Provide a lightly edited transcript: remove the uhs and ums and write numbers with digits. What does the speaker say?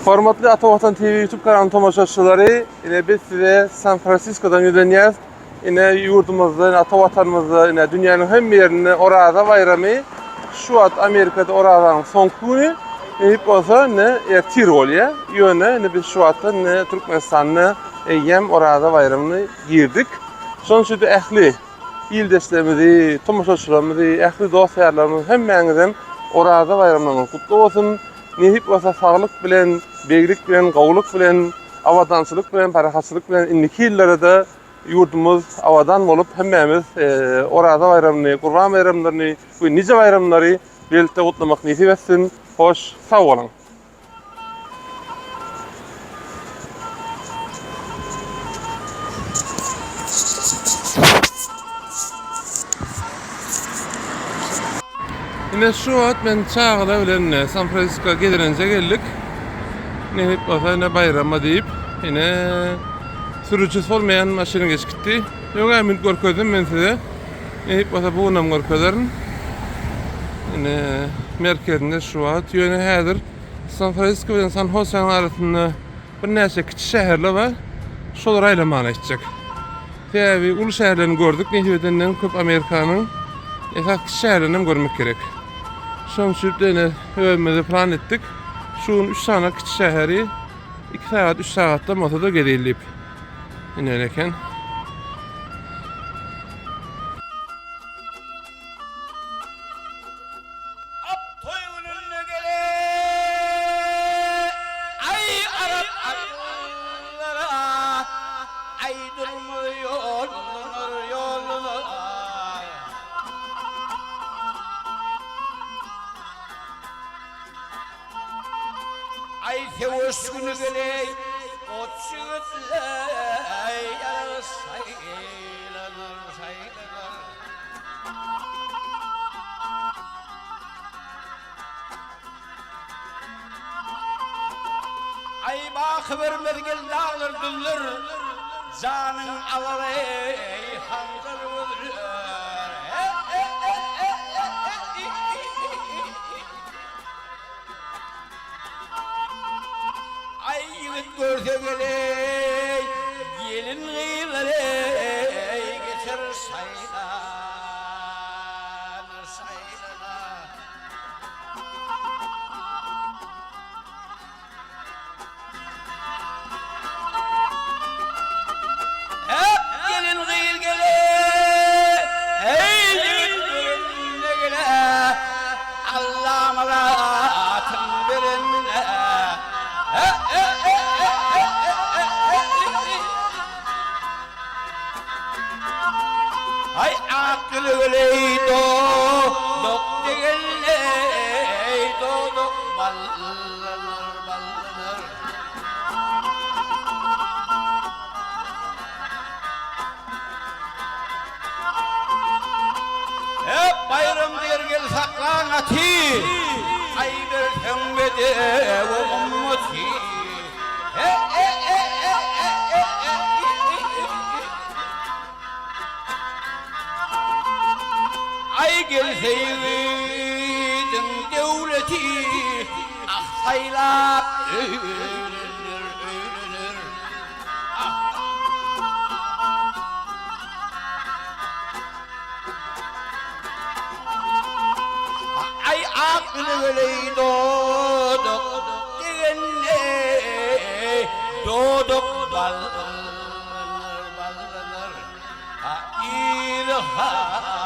Hormatly Ata Watan TV YouTube kanalynyň tomaşaçylary, ine biz size San Fransiskodan ýüzlenýäris. Ine ýurdumyzda, ine ata watanymyzda, ine dünýäniň hemme ýerinde Oraza baýramy. Şu wagt Amerikada Orazanyň soňky güni. Nesip bolsa ine ertir bolýar. Ýöne ine biz şu wagtda ine Türkmenistanda eýýäm Oraza baýramyny girdik. Şonuň üçin-de ähli ildeşlerimizi, tomaşaçylarymyzy, ähli dost-ýarlarymyzy hemmäňizem Oraza baýramlaryňyz gutly bolsun. Nesip bolsa saglyk bilen, beglik bilen, gowulyk bilen, abadançylyk bilen, parahatçylyk bilen indiki ýyllara-da ýurdumyz abadan bolup, hemmämiz Oraza baýramyny, Gurban baýramlaryny we nije baýramlary bilelikde gutlamak nesip etsin. Hoş, sag boluň! Ine şu wagt men çagalar bilen San Fransisko gezelenje geldik. Nesip bolsa ine baýrama diýip, ine sürüjisi bolmaýan maşyn geçip gitdi. Öňem münüp görkezdim men size. Nesip bolsa bu günem görkezerin. Ine merkezinde şu wagt ýöne häzir San Fransisko bilen San Hoseň arasynda birnäçe kiçi şäherler bar. Şolara aýlanmaga gitjek. Sebäbi uly şäherlerini gördük, nesip edenden köp Amerikanyň esas kiçi şäherlerini hem görmek gerek. Şonuň üçin ýene özümize plan etdik. Şu gün 3 sany kiçi şäheri 2 sagat, 3 sagatdan bolsa-da gezeýin diýip. Ine eken. Ap toý gününde gele aý arap atlara aý durmaz ýollanar ýollanar. Aý söweş güni gele goç ýigitler ýaraly saýlanar saýlanar. Aý baky bermez gel daglar düzler, Janyň alar eý hanjar gözler. Aý ýigit görse geleý, gelin gyzlar eý geçer şaýlan, şaýlana. Hep gelin gyz gele, eý ýigit görende gele, Allamyratyn berende. Aý ak gülgüleý dodak degenleý dodak ballanar ballanar. Hep Baýram diýer gel saklaň aty, Aý berseň bedewe gymmaty. Aý gelse ýigidiň döwleti, Ah saýlap öýlener, öýlener. Ah. Aý ak ülgeleý dodak degende dodak ballanar ballanar. A yzy ha.